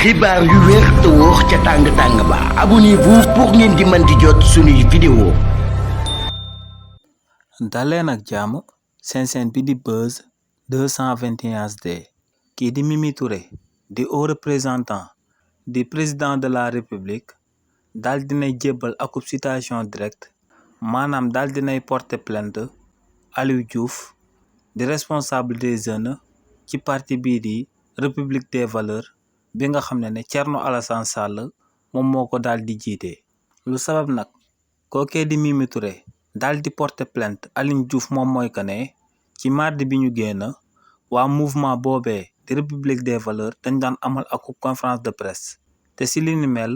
xibaar yu wér te wóor ca tàng ba abonnez-vous pour ngeen di mën di jot suñuy vidéo. daleen ak jàmm seen bi di Buzz 221 HD kii di Mimi Touré di haut représentant di président de la république daal dinay jébbal akub citation directe maanaam daal dinay porter plainte Aliou Diouf di responsable des jeunes ci parti bii di République des valeurs bi nga xam ne Thierno Alassane Sall moom moo ko daal di jiite. lu sabab nag kookee di Mimi Touré daal di porter plainte Aliou Diouf moom mooy que ne ci mardi bi ñu génn waa mouvement boobee di République des valeurs dañ daan amal ak conférence de presse te si li ni mel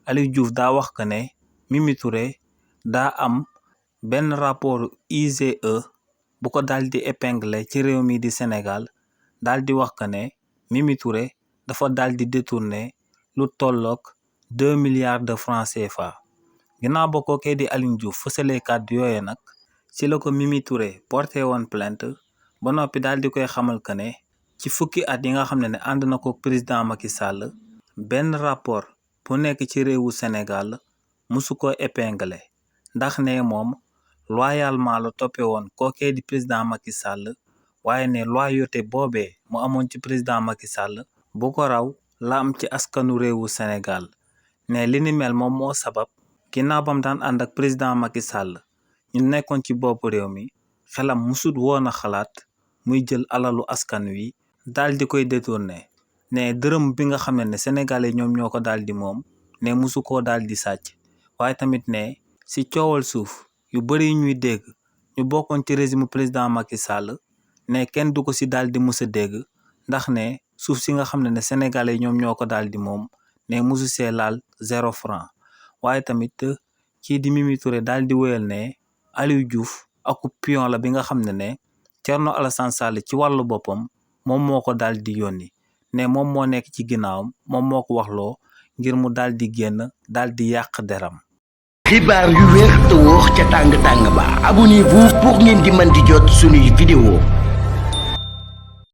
Aliou Diouf daa wax que ne Mimi Touré daa am benn rapport IGE bu ko daal di épinglé ci réew mi di Sénégal daal di wax que ne Mimi Touré dafa daal di détourné lu tolloog 2 milliards de francs CFA. ginnaaw ba kookee di Aliou Diouf fësalee kàddu yooye nag ci la ko Mimi Touré porté woon plainte ba noppi daal di koy xamal que ne ci fukki at yi nga xam ne ànd na ko président Macky Sall benn rapport bu nekk ci réewu Sénégal musu ko épinglé ndax ne moom loyalement la toppe woon kookee di président Macky Sall waaye ne loyauté boobee mu amoon ci président Macky Sall bu ko raw la am ci askanu réewu Sénégal ne li ni mel moom moo sabab ginnaaw bam daan ànd ak président Macky Sall ñu nekkoon ci bopp réew mi xelam musut woon a xalaat muy jël alalu askan wi daal di koy détourné ne dërëm bi nga xam ne sénégalais ñoom ñoo ko daal di moom ne musu koo daal di sàcc waaye tamit ne si coowal suuf yu bëri ñuy dégg ñu bokkoon ci régime président Macky Sall ne kenn du ko si daal di mës a dégg ndax ne suuf si nga xam ne sénégalais ñoom ñoo ko daal di moom ne musu see laal 0 franc waaye tamit kii di Mimi Touré daal di wéyal ne Aliou Diouf aku pion la bi nga xam ne Thierno Alassane Sall ci wàllu boppam moom moo ko daal di yónni ne moom moo nekk ci ginnaawam moom moo ko waxloo ngir mu daal di génn daal di yàq deram. xibaar yu wér te wóor ca tàng ba abonnez-vous pour ngeen di mën di jot suñuy vidéo.